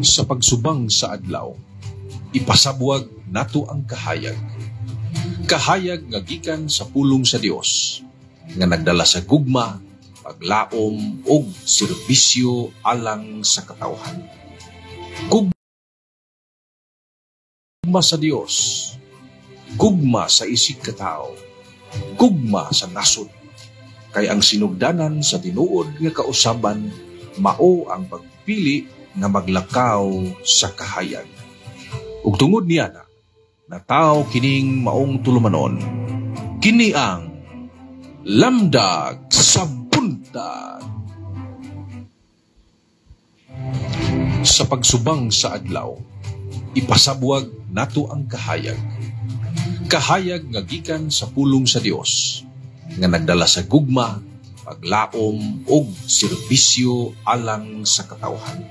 Sa pagsubang sa adlaw, ipasabwag nato ang kahayag. Kahayag nga gikan sa pulong sa Dios, nga nagdala sa gugma, paglaom ug serbisyo alang sa katawhan. Gugma sa Dios, gugma sa isig katawo, gugma sa nasod. Kay ang sinugdanan sa tinuod nga kausaban mao ang pagpili nga maglakaw sa kahayag. Ug tungod niya na, nataw kining maong tulumanon. Kini ang Lamdag sa Buntag. Sa pagsubang sa adlaw, ipasabwag nato ang kahayag. Kahayag nga gikan sa pulong sa Dios, nga nagdala sa gugma, paglaom ug serbisyo alang sa katawhan.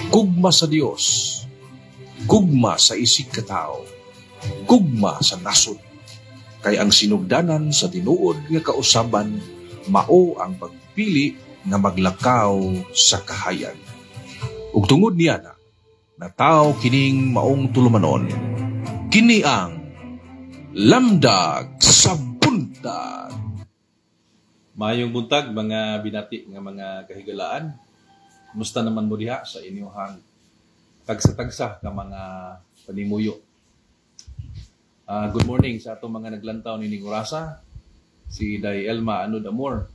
Gugma sa Dios, gugma sa isig katawo, gugma sa nasod. Kay ang sinugdanan sa tinuod nga kausaban mao ang pagpili nga maglakaw sa kahayag. Ug tungod niya na, nataw kining maong tulumanon. Kini ang Lamdag sa Buntag. Maayong buntag mga binati nga mga kahigalaan. Kumusta naman mo diha sa inyong tagsa-tagsa ka mga panimuyo? Good morning sa atong mga naglantaw nining orasa. Si Day Elma Anud Amor.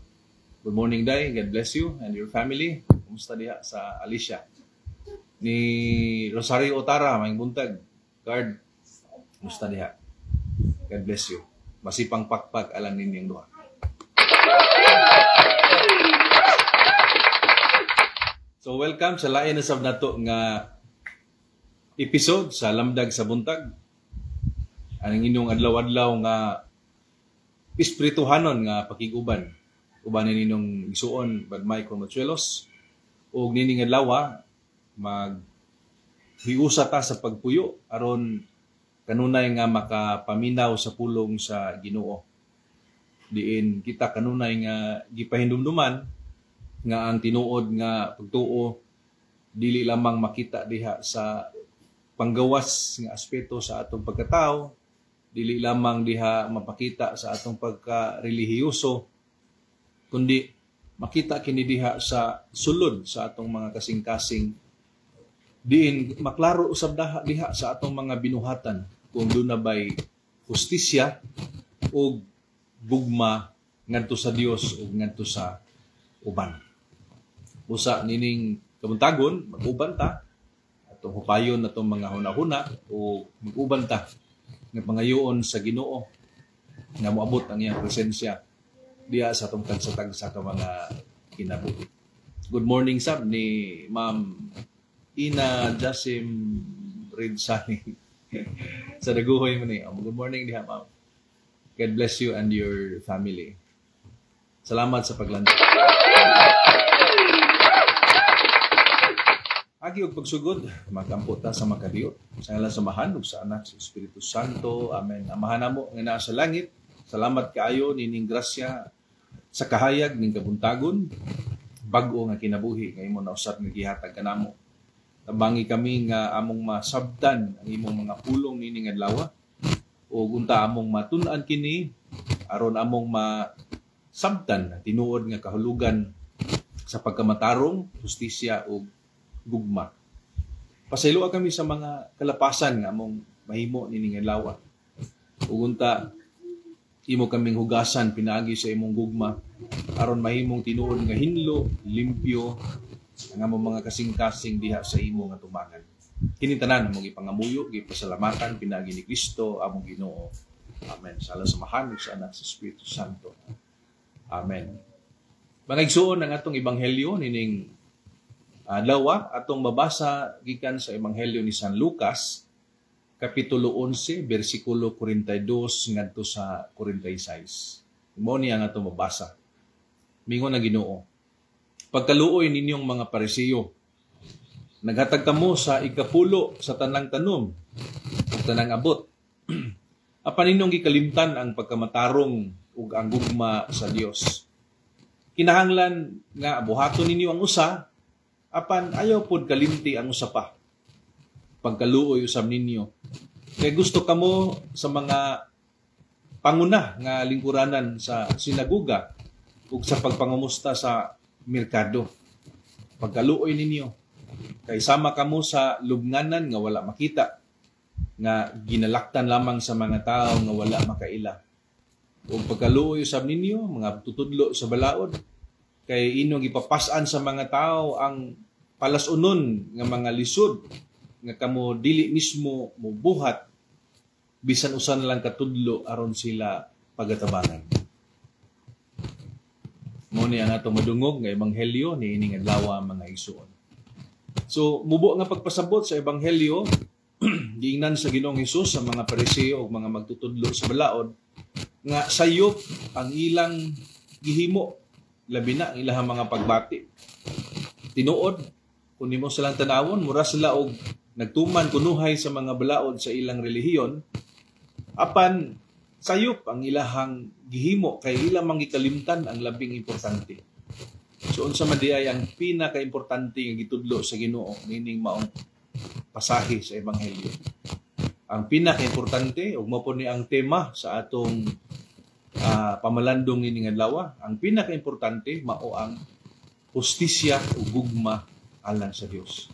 Good morning, Day. God bless you and your family. Kumusta diha sa Alicia? Ni Rosario Otara, maayong buntag. Guard, kumusta diha? God bless you. Masipang pakpak alang ninyong duha. So welcome sa lain na sab nato nga episode sa Lamdag sa Buntag. Anang inyong adlaw-adlaw nga espirituhanon nga pakiguban. Uban ni ninyong igsuon Brad Michael Machuelos ug nining adlaw mag hiusa ta sa pagpuyo aron kanunay nga makapaminaw sa pulong sa Ginoo. Diin kita kanunay nga gipahinumduman nga ang tinuod nga pagtuo dili lamang makita diha sa panggawas nga aspeto sa atong pagkatao, dili lamang diha mapakita sa atong pagka-relihiyoso, kundi makita kini diha sa sulod sa atong mga kasing-kasing, diin maklaro usab diha sa atong mga binuhatan kung duna bay hustisya ug gugma ngadto sa Dios ug ngadto sa uban. Usa nining kabuntagon, mag-uban ta atong hupayon atong mga hunahuna o mag-uban ta nga pangayoon sa Ginoo nga moabot ang iyang presensya diha sa atong tagsa-tagsa ka mga kinabuhi. Good morning sab ni Ma'am Ina Jasim Ridsani sa Daguhoy mo ni. Good morning diha, ma'am. God bless you and your family. Salamat sa paglanta. Agi og pagsugod, magampo ta sa makadiyot. Sa ngalan sa Amahan ug sa Anak sa Espiritu Santo. Amen. Amahan namo nga naa sa langit, salamat kaayo nining grasya sa kahayag ning kabuntagon, bag-o nga kinabuhi nga imo nausab nga gihatag kanamo. Tabangi kami nga among masabtan ang imong mga pulong nining adlaw ug unta among matun-an kini aron among masabtan ang tinuod nga kahulugan sa pagkamatarong, hustisya ug gugma. Pasayloa kami sa mga kalapasan nga among mahimo nining adlaw. Ug unta imo kaming hugasan pinaagi sa imong gugma aron mahimong tinuod nga hinlo, limpyo ang among mga kasing-kasing diha sa imo nga tubangan. Kini tanan among gipangamuyo, gipasalamatan pinaagi ni Kristo among Ginoo. Amen. Sa ngalan sa Amahan ug sa Anak sa Espiritu Santo. Amen. Mga igsuon, ang atong ebanghelyo nining adlaw atong mabasa gikan sa Ebanghelyo ni San Lucas kapitulo 11 bersikulo 42 ngadto sa 46. Mao ni ang atong mabasa. Mingon ang Ginoo, pagkaluoy ninyong mga Parisiyo, naghatag kamo sa ikapulo sa tanang tanom ug tanang abot. Apan ninyong gikalimtan ang pagkamatarong ug ang gugma sa Dios. Kinahanglan nga buhaton ninyo ang usa Apan ayaw pod kalimti ang usa pa. Pagkaluoy usab ninyo. Kay gusto kamo sa mga panguna nga lingkuranan sa sinaguga ug sa pagpangumusta sa merkado. Pagkaluoy ninyo. Kay sama kamo sa lubnganan nga wala makita, nga ginalaktan lamang sa mga tao nga wala makaila. Ug pagkaluoy usab ninyo, mga tutudlo sa balaod, kay inyong ipapas-an sa mga tao ang palasunon nga mga lisod nga kamo dili mismo mobuhat bisan usa na lang katudlo aron sila pagatabangan. Mao ni ang atong madungog nga ebanghelyo niining adlaw, mga igsuon. So mubo nga pagpasabot sa ebanghelyo, giingnan sa Ginoong Hesus sa mga Pariseo ug mga magtutudlo sa balaod nga sayop ang ilang gihimo, labi na ang ilang mga pagbati. Tinuod, kung nimo silang tanawon, mura sila og nagtuman kunuhay sa mga balaod sa ilang relihiyon, apan sayop ang ilahang gihimo kay ilang mangikalimtan ang labing importante. So unsa man diay ang pinakaimportante nga gitudlo sa Ginoo niining maong pasahe sa ebanghelyo? Ang pinakaimportante, ug mao po ni ang tema sa atong pamalandong niining adlaw, ang pinakaimportante mao ang hustisya ug gugma alang sa Dios.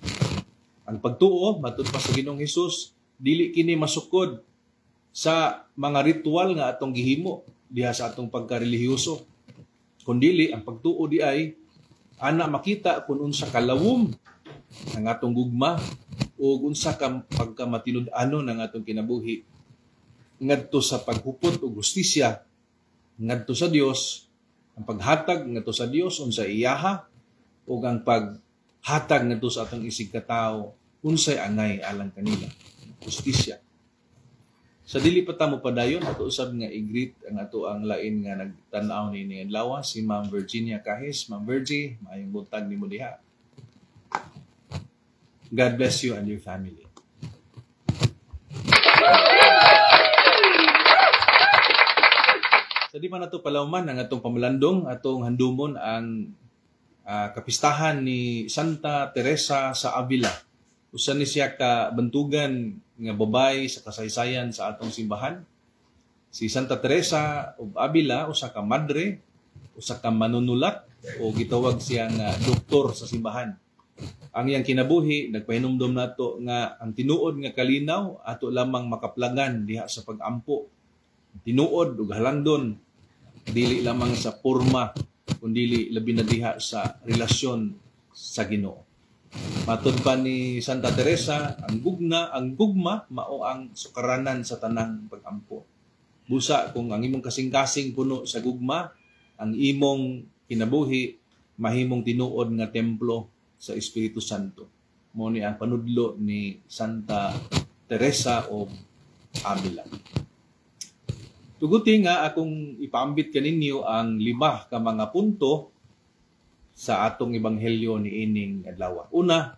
Ang pagtuo matud pa sa Ginoong Hesus, dili kini masukod sa mga ritual nga atong gihimo diha sa atong pagkarelihiyoso. Kundili ang pagtuo di ay ana makita kung unsa kalawom ang atong gugma ug unsa ka pagkamatinud-anon ang atong kinabuhi ngadto sa paghupot og hustisya ngadto sa Dios, ang paghatag ngadto sa Dios unsa iyaha, ug ang paghatag ngadto sa atong isig katawo unsay angay alang kanila, hustisya. Sa dili pa ta mo padayon, ato usab nga i-greet ang ato ang lain nga nagtan-aw niini adlaw, si Ma'am Virginia Kahis. Ma'am Virgie, maayong buntag nimo diha. God bless you and your family. Sa di man nato palawman ang atong pamalandong, atong handumon ang kapistahan ni Santa Teresa sa Avila. Usa ni siya ka bantugan nga babay sa kasaysayan sa atong simbahan. Si Santa Teresa of Avila, usa ka madre, usa ka manunulat o gitawag siya nga doktor sa simbahan. Ang iyang kinabuhi nagpahinumdom nato nga ang tinuod nga kalinaw ato lamang makaplagan diha sa pag-ampo. Tinuod ug halangdon dili lamang sa porma kundi labi na diha sa relasyon sa Ginoo. Matod pa ni Santa Teresa, ang gugma mao ang sukaranan sa tanang pag-ampo. Busa kung ang imong kasing-kasing puno sa gugma, ang imong kinabuhi mahimong tinuod nga templo sa Espiritu Santo. Mao ni ang panudlo ni Santa Teresa of Avila. Tuguti nga akong ipaambit kaninyo ang 5 ka mga punto sa atong ebanghelyo niining adlaw. Una,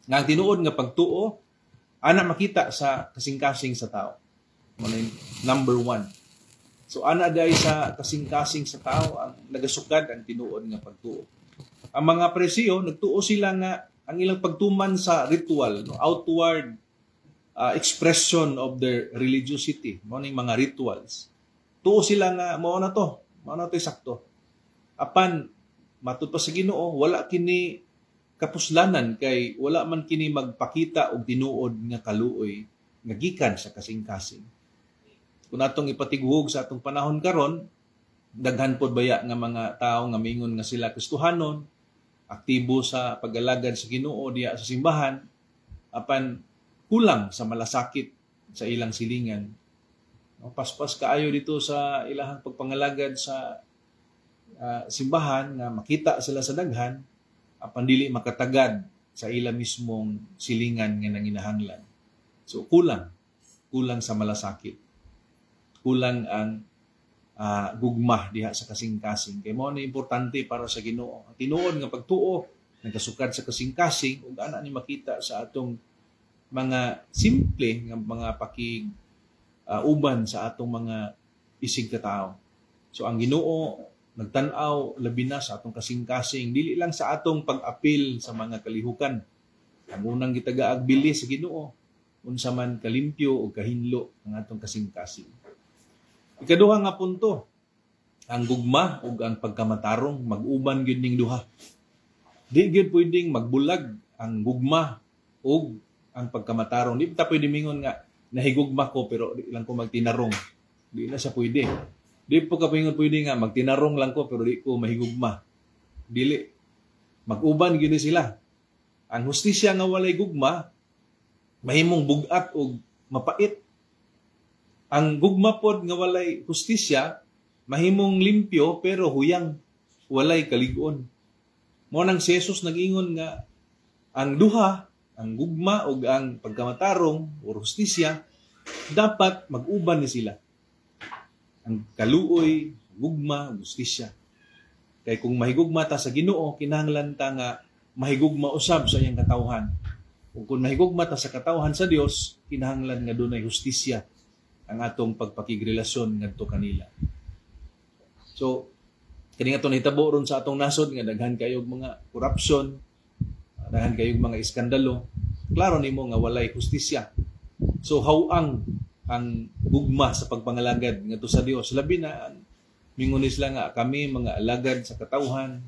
nga ang tinuod nga pagtuo ana makita sa kasing-kasing sa tao. Mao na number 1. So ana dai sa kasing-kasing sa tao ang nagasukad ang tinuod nga pagtuo. Ang mga Pariseo nagtuo sila nga ang ilang pagtuman sa ritual, no, outward expression of their religiosity, mao ning mga rituals. Tuo sila nga mao na to sakto. Apan matud pa sa Ginoo, wala kini kapuslanan kay wala man kini magpakita og tinuod nga kaluoy nga gikan sa kasing-kasing. Kung atong ipatiguhog sa atong panahon karon, daghan pod baya nga mga tawo nga miingon nga sila Kristohanon, aktibo sa pag-alagad sa Ginoo diha sa simbahan, apan kulang sa malasakit sa ilang silingan. Paspas kaayo dito sa ilahang pagpangalagad sa simbahan nga makita sila sa daghan, apan dili makatagad sa ila mismong silingan nga nanginahanglan. So kulang sa malasakit. Kulang ang gugma diha sa kasing-kasing. Kay mao ni importante para sa Ginoo. Ang tinuod nga pagtuo nagasukad sa kasing-kasing ug ana ni makita sa atong mga simple nga mga pakig uban sa atong mga isig katao. So ang Ginoo Nagtan-aw labi na sa atong kasing-kasing, dili lang sa atong pag-apil sa mga kalihukan. Ang unang gitagaag bili sa Ginoo, unsa man kalimpyo o kahinlo ang atong kasing-kasing. Ikaduha nga punto, ang gugma ug ang pagkamatarong mag-uban gyud ning duha. Di gyud pwedeng magbulag ang gugma ug ang pagkamatarong. Di ta pwede mingon nga nahigugma ko pero di lang ko magtinarong. Di na siya pwede. Di po ka pingon pwede nga magtinarong lang ko pero di ko mahigugma. Dili. Mag-uban gyud sila. Ang hustisya nga walay gugma mahimong bugat og mapait. Ang gugma pod nga walay hustisya mahimong limpyo pero huyang, walay kalig-on. Mao nang si Jesus nag-ingon nga ang duha, ang gugma ug ang pagkamatarong o hustisya, dapat mag-uban ni sila. Ang kaluoy, gugma, hustisya. Kay kung mahigugma ta sa Ginoo, kinahanglan ta nga mahigugma usab sa iyang katawhan. Ug kung mahigugma ta sa katawhan sa Dios, kinahanglan nga dunay hustisya ang atong pagpakigrelasyon ngadto kanila. So, kini nga nahitabo ron sa atong nasod nga daghan kayog mga corruption, daghan kayog mga iskandalo, klaro nimo nga walay hustisya. So hawang ang gugma sa pagpangalagad ngadto sa Dios, labi na mingon sila nga kami mga alagad sa katawhan.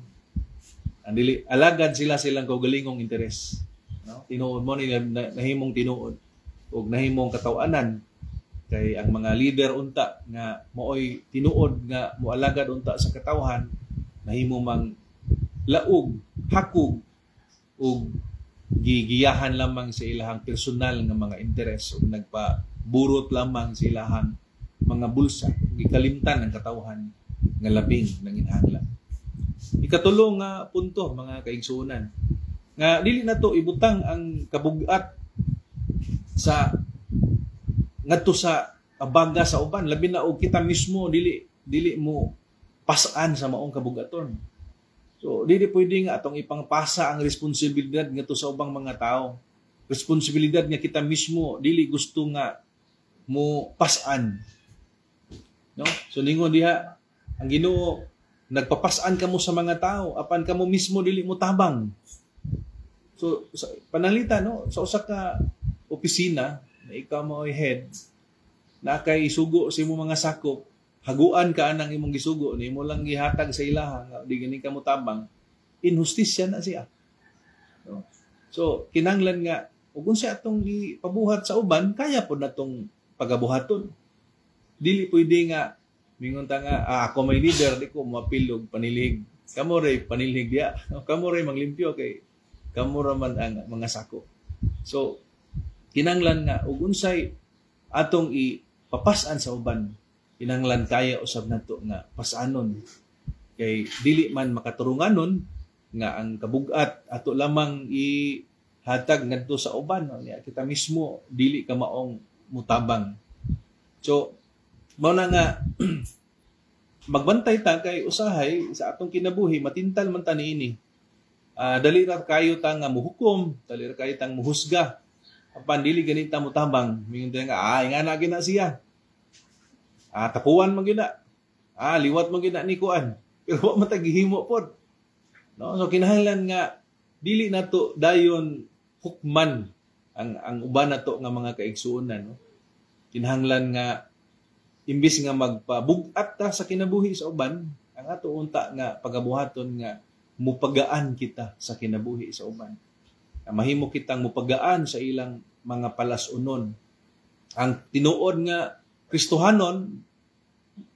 Ang dili alagad sila silang kaugalingong interes, no? Tinuod mo ni nahimong tinuod ug nahimong kataw-anan kay ang mga leader unta nga mooy tinuod nga moalagad unta sa katawhan, nahimo mang laog, hakog ug gigiyahan lamang sa ilahang personal nga mga interes ug nagpaburot lamang sa ilahang mga bulsa, gikalimtan ang katawhan nga labing nanginahanglan. Ikatulo nga punto, mga kaigsuonan, nga dili nato ibutang ang kabugat sa ngadto sa abaga sa uban, labi na og kita mismo dili dili mo pasaan sa maong kabugaton. So dili pwede nga atong ipangpasa ang responsibilidad ngadto sa ubang mga tao. Responsibilidad nga kita mismo dili gusto nga mo pasaan. No? So ningon diha ang Ginoo, nagpapasan kamo sa mga tao apan kamo mismo dili mo tabang. So sa pananglita, no, sa usa ka opisina na ikaw mo ay head, na kay isugo sa imong mga sakop, haguan ka anang imong gisugo, nimo lang gihatag sa ilaha nga di gani ka mo tabang, inhustisya na siya. No? So kinahanglan nga ug unsa atong gipabuhat sa uban, kaya pod natong pagabuhaton. Dili pwede nga mingon ta nga ako may leader, di ko mapilog panilhig. Kamo ray panilhig diya. Kamo ray manglimpyo kay kamo ra man ang mga sako. So kinahanglan nga ug unsay atong ipapas-an sa uban, kinahanglan kaya usab nato nga pasanon, kay dili man makaturunganon nga ang kabugat ato lamang ihatag ngadto sa uban, niya kita mismo dili ka maong mutabang. So mao na nga magbantay ta kay usahay sa atong kinabuhi matintal man ta niini. Dali ra kayo ta nga muhukom, dali ra kayo tang muhusga. Apan dili ganita mo tabang, mingon ta nga ingana gina siya. Tapuan man gyud na. Liwat man gyud na ni kuan. Pero wa man ta gihimo pod. No, so kinahanglan nga dili nato dayon hukman ang uban nato nga mga kaigsuonan, no. Kinahanglan nga imbis nga magpabug-at ta sa kinabuhi sa uban, ang ato unta nga pagabuhaton nga mupagaan kita sa kinabuhi sa uban. Mahimo kitang mupagaan sa ilang mga palasunon. Ang tinuod nga Kristohanon,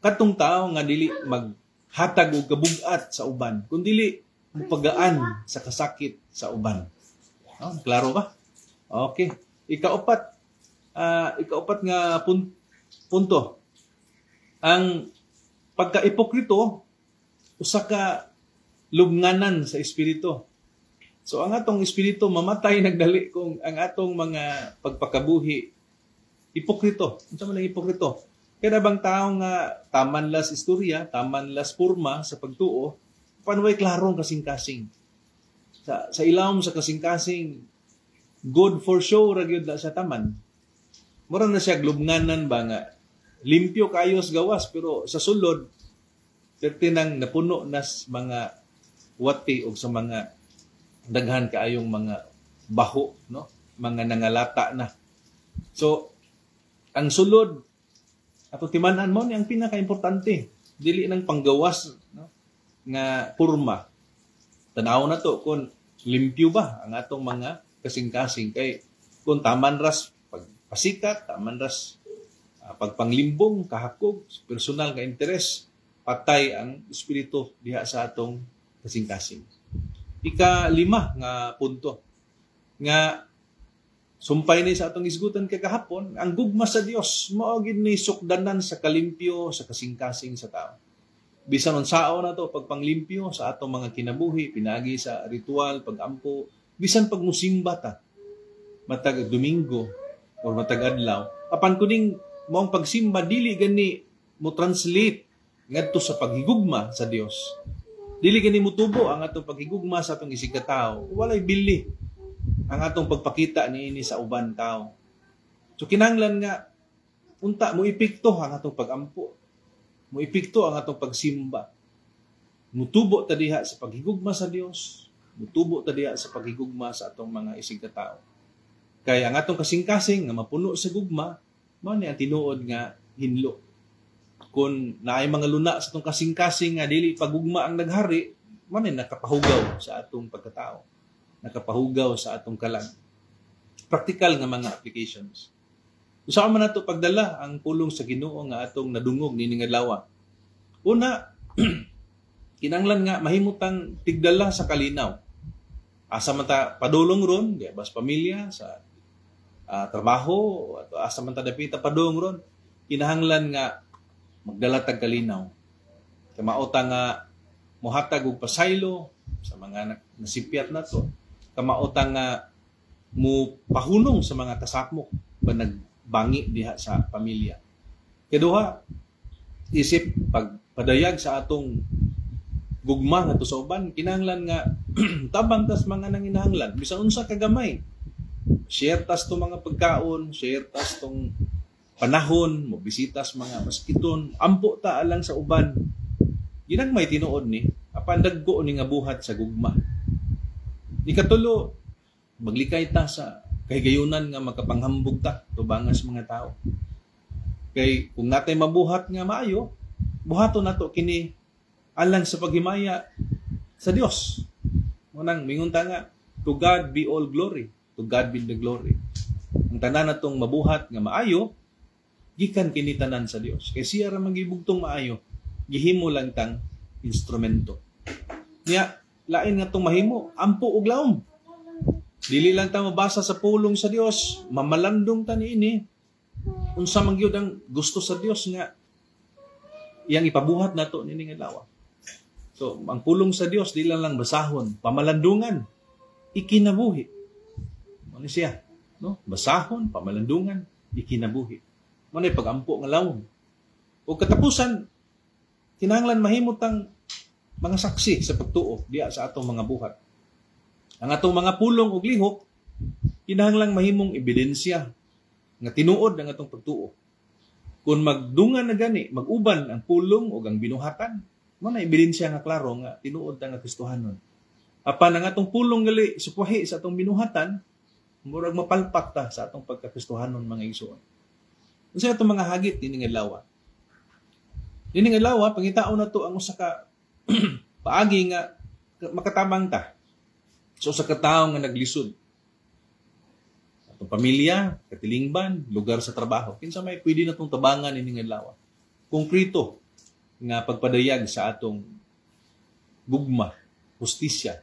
katong tao nga dili maghatag og kabug-at sa uban, kun dili mupagaan sa kasakit sa uban. No, klaro ba? Okay. Ikaupat nga punto. Ang pagka-ipokrito usa ka lubnganan sa espiritu. So ang atong espiritu mamatay nagdali kung ang atong mga pagpakabuhi ipokrito. Unsa man ang ipokrito? Kaya bang tao nga taman las istorya, taman las porma sa pagtuo, panway klarong kasing-kasing. Sa ilawom sa kasing-kasing, good for show ra gyud na sa taman. Mura na siya glubnganan ba nga limpyo kayo sa gawas pero sa sulod Perti nang napuno nas mga wati o sa mga daghan kaayong mga baho, no? Mga nangalata na. So, ang sulod ato timan-an mo ni ang pinakaimportante. Dili nang panggawas, no, nga porma. Tanaw na to kung limpyo ba ang atong mga kasing-kasing, kay kung taman ras pagpasikat, taman ras pagpanglimbong, kahakog, personal nga interes, patay ang espiritu diha sa atong kasing-kasing. Ika-lima nga punto nga sumpay ni sa atong isgutan kagahapon, ang gugma sa Dios mao gid ni sukdanan sa kalimpyo sa kasing-kasing sa tao. Bisan unsao na to pagpanglimpyo sa atong mga kinabuhi, pinaagi sa ritual, pagampo, bisan pagmusimba ta matag Domingo or matag adlaw, apan kuning maong pagsimba dili gani mo translate ngadto sa paghigugma sa Dios. Dili gani motubo ang atong paghigugma sa atong isig ka tawo, walay bili ang atong pagpakita niini sa uban tao. So kinahanglan nga unta mo epekto ang atong pagampo, mo epekto ang atong pagsimba. Mutubo ta diha sa paghigugma sa Dios, mutubo ta diha sa paghigugma sa atong mga isig ka tawo. Kay ang atong kasing-kasing nga mapuno sa gugma, mao ni ang tinuod nga hinlo. Kung naay mga luna sa atong kasing-kasing nga dili pagugma ang naghari, mao ni nakapahugaw sa atong pagkatao, nakapahugaw sa atong kalag. Praktikal nga mga applications. Usa man nato pagdala ang pulong sa Ginoo nga atong nadungog nining adlaw? Una, kinahanglan nga mahimutang tigdala sa kalinaw. Asa man ta padulong ron, di ba, sa pamilya, sa trabaho, ato asa man ta dapita padulong ron, kinahanglan nga magdala tag kalinaw. Kamao ta nga mohatag og pasaylo sa mga nasipyat nato. Kamao ta nga mo pahunong sa mga kasakmok ba nagbangi diha sa pamilya. Kaduha, isip pagpadayag sa atong gugma ngadto sa uban, kinahanglan nga tabang tas mga nanginahanglan bisan unsa kagamay. Share tas tong mga pagkaon, share tas tong panahon, mo bisitas mga maskiton, ampo ta alang sa uban. Ginagmay tinuod ni, apan dagko ni nga buhat sa gugma. Ikatulo, maglikay ta sa kahigayunan nga makapanghambog ta tubangan sa mga tao. Kay kung natay mabuhat nga maayo, buhaton nato kini alang sa paghimaya sa Dios. Munang mingon ta nga, to God be all glory, to God be the glory. Ang tanan natong mabuhat nga maayo, gikan kini tanan sa Dios. Kay siya ra magibugtong maayo, gihimo lang tang instrumento. Niya, lain nga tong mahimo, ampo og laom. Dili lang ta mabasa sa pulong sa Dios, mamalandong ta niini. Unsa man gyud ang gusto sa Dios nga iyang ipabuhat nato nining adlaw. So, ang pulong sa Dios di lang lang basahon, pamalandungan, ikinabuhi. Ano siya? No? Basahon, pamalandungan, ikinabuhi. Mao nay pagampo nga lawom. O katapusan, kinahanglan mahimot ang mga saksi sa pagtuo diha sa atong mga buhat. Ang atong mga pulong ug lihok kinahanglan mahimong ebidensya nga tinuod ang atong pagtuo. Kung magdungan na gani, mag-uban ang pulong ug ang binuhatan, mao na ebidensya nga klaro nga tinuod ta nga Kristohanon. Apan ang atong pulong gali supwahi sa atong binuhatan, murag mapalpak ta sa atong pagkakristohanon, mga igsoon. Unsa atong mga hagit nining adlaw? Nining adlaw, pangitaon nato ang usa ka paagi nga makatabang ta sa usa ka tawo nga naglisod. Atong pamilya, katilingban, lugar sa trabaho. Kinsa may pwede natong tabangan nining adlaw? Konkreto nga pagpadayag sa atong gugma, hustisya.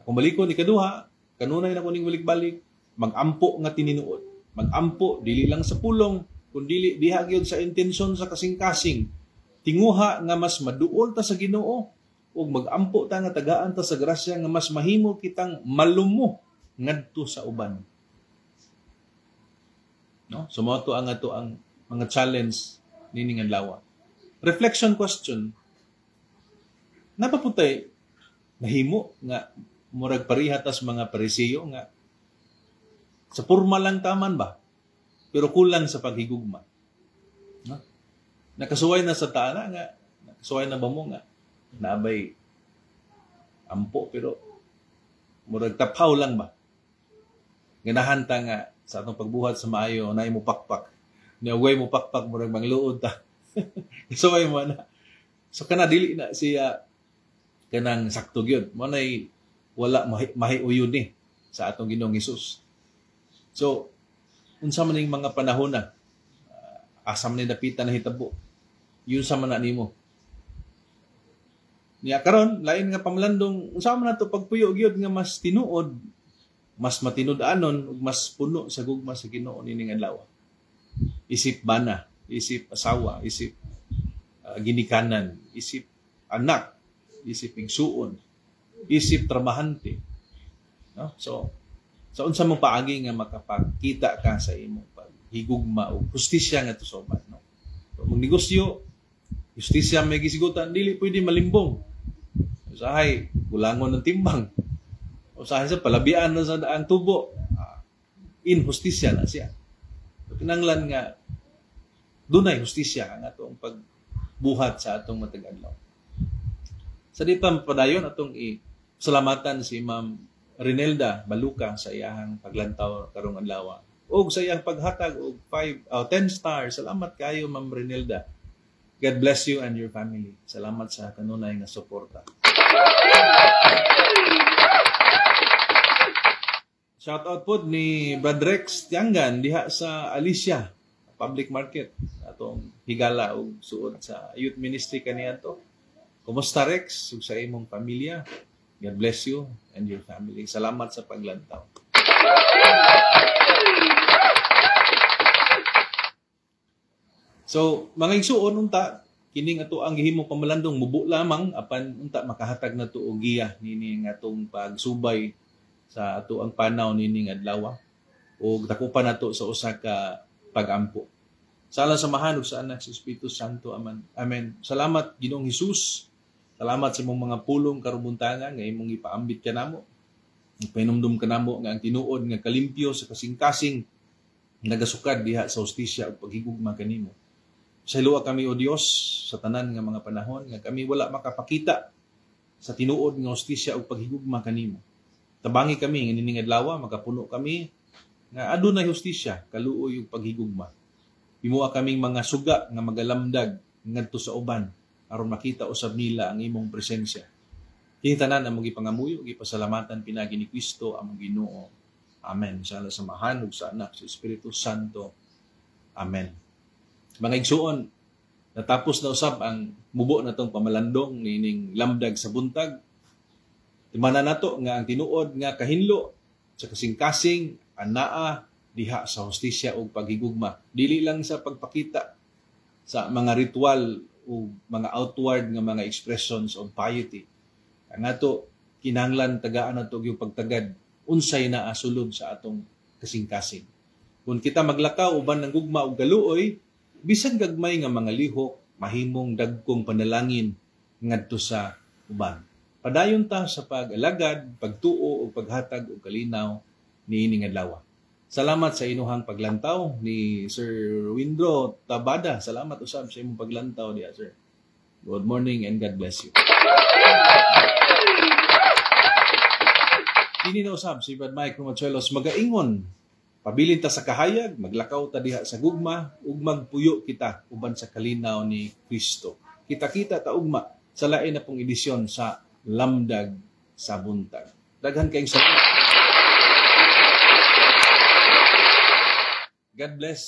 Kung balikon ikaduha, kanunay na kuning balik-balik, magampo nga tininuod. Magampo dili lang sa pulong, kundi diha gyud sa intensyon sa kasing-kasing. Tinguha nga mas maduol ta sa Ginoo ug magampo ta nga tagaan ta sa grasya nga mas mahimo kitang malumo ngadto sa uban. No? So mao to ang ato ang mga challenge nining adlaw. Reflection question. Napaputay nahimo nga murag pareha tas mga Pariseo nga sa porma lang taman ba, pero kulang sa paghigugma. No? Nakasuway na sa taana nga, nakasuway na ba mo nga naabay ampo pero murag taphaw lang ba. Ganahan ta nga sa atong pagbuhat sa maayo naay mo pakpak. Niaway mo pakpak murag mangluod ta. Kasuway mo na. So kana dili na siya kanang sakto gyud. Mo nay wala mahiuyon ni sa atong Ginoong Hesus. So unsa man ning mga panahon na asa man ni dapita na hitabo, yun sa man na nimo. Niya karon lain nga pamalandong unsa man nato pagpuyo gyud nga mas tinuod, mas matinud-anon ug mas puno sa gugma sa Ginoo nining adlaw. Isip bana, isip asawa, isip ginikanan, isip anak, isip igsuon, isip trabahante. No? So sa unsa mo paagi nga makapakita ka sa imong paghigugma o hustisya nga tusoban, no? So, magnegosyo, hustisya may gisigutan, dili pwede malimbong. Usahay kulangon ng timbang. Usahay sa palabian na sa daang tubo. Inhustisya na siya. So, kinanglan nga dunay hustisya ang atong pagbuhat sa atong matag adlaw. Sa di pa padayon atong i-salamatan si Ma'am Rinelda Baluka sa iyahang paglantaw karong adlaw og sa iyang paghatag og 10 stars. Salamat kayo, Ma'am Rinelda. God bless you and your family. Salamat sa kanunay nga suporta. Shout out pod ni Brad Rex Tiangan diha sa Alicia Public Market, atong higala og suod sa youth ministry kaniadto. Kumusta Rex ug sa imong pamilya? God bless you and your family. Salamat sa paglantaw. So, mga igsuon unta kining ato ang gihimong pamalandong mubo lamang apan unta makahatag na to og giya nining atong pagsubay sa ato ang panaw nining adlaw ug dakupan nato sa usa ka pagampo. Sa alang samahan ug sa Anak sa Espiritu Santo. Amen. Amen. Salamat Ginoong Hesus. Salamat sa imong mga pulong karubuntangan nga imong ipaambit kanamo. Pahinumdum kanamo nga ang tinuod nga kalimpyo sa kasing-kasing nagasukad diha sa hustisya ug paghigugma kanimo. Pasayloa kami o Dios sa tanan nga mga panahon nga kami wala makapakita sa tinuod nga hustisya ug paghigugma kanimo. Tabangi kami nga nining adlaw makapuno kami nga adunay hustisya kaluoy ug paghigugma. Himoa kaming mga suga nga magalamdag ngadto sa uban aron makita usab nila ang imong presensya. Kini tanan among gipangamuyo, gipasalamatan pinagi ni Kristo among Ginoo. Amen. Sa samahan ug sa Anak sa Espiritu Santo. Amen. Mga igsuon, natapos na usab ang mubo natong pamalandong nining lamdag sa buntag. Timanan nato nga ang tinuod nga kahinlo sa kasing-kasing anaa diha sa hustisya ug paghigugma. Dili lang sa pagpakita sa mga ritual o mga outward nga mga expressions of piety. Ang ato kinahanglan tagaan nato yung pagtagad unsay naa sulod sa atong kasing-kasing. Kung kita maglakaw uban ng gugma ug galuoy, bisan gagmay nga mga lihok mahimong dagkong panalangin ngadto sa uban. Padayon ta sa pag-alagad, pagtuo ug paghatag og kalinaw niining adlaw. Salamat sa inuhang paglantaw ni Sir Windro Tabada. Salamat usab sa imong paglantaw diha, sir. Good morning and God bless you. Kini na usab si Brad Mike Romachuelos magaingon. Pabilin ta sa kahayag, maglakaw ta diha sa gugma ug magpuyo kita uban sa kalinaw ni Kristo. Kita-kita ta ugma sa lain na pong edisyon sa Lamdag sa Buntag. Daghan kayong salamat. God bless.